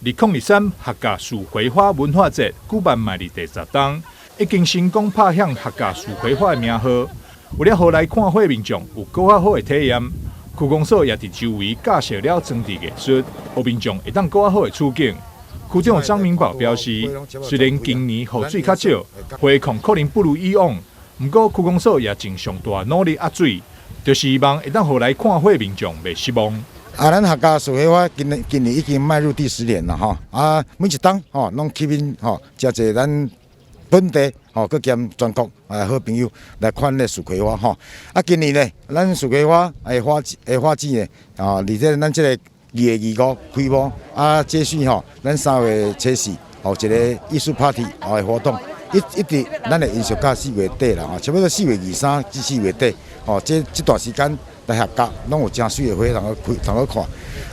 2023客家樹葵花文化節舉辦邁入第10冬，已經成功拍響客家樹葵花的名號。為了予來看花民眾有閣較好的體驗，區公所也佇周圍架設了裝置藝術，予民眾會當閣較好的處境。區長張明寶表示，雖然今年雨水較少，花況可能不如以往，毋過區公所也盡上大努力壓水，就是希望會當予來看花民眾袂失望。啊，咱客家樹葵花今年已經邁入第10年啦，吼！啊，每一冬吼，攏吸引吼，誠濟咱本地吼，閣兼全國啊好朋友來看咧樹葵花吼。啊，今年咧，咱樹葵花的花季咧，啊，佇這咱這個2月25開幕，啊，繼續吼，咱3月初四吼一個藝術 party 吼的活動，一直咱會延續到四月底啦，吼，差不多4月23至四月底，吼，這段時間。來客家攏有誠媠的花通好開，通好看。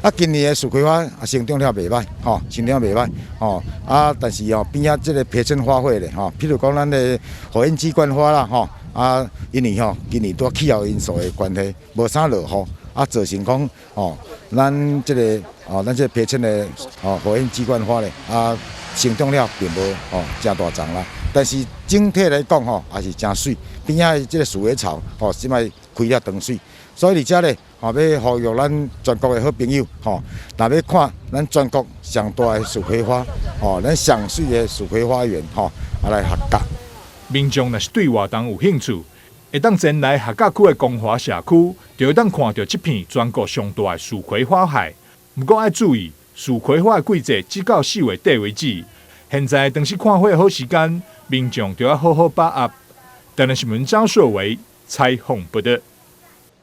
啊，今年的樹葵花啊，成長了袂䆀，吼，成長袂䆀，吼。啊，但是吼，邊仔這個陪襯花卉咧，吼，譬如講咱的火焰雞冠花啦，吼，啊，因為吼，今年拄氣候因素的關係，無啥落雨，啊，造成講，吼，咱這個陪襯的吼火焰雞冠花咧，啊，成長了並無吼誠大叢啦。但是整體來講吼，也是誠媠。邊仔的這個鼠尾草，吼，這擺開了當媠。所以佇遮咧，吼，欲呼籲咱全國的好朋友，吼，若欲看咱全國上大的樹葵花，吼，咱上媠的樹葵花園，吼，啊來客家。民眾若是對活動有興趣，會當前來客家區的光華社區，就會當看著這片全國上大的樹葵花海。毋過愛注意，樹葵花的季節只到四月底為止。現在當是看花的好時間，民眾著愛好好把握。台南新聞張碩維採訪報導。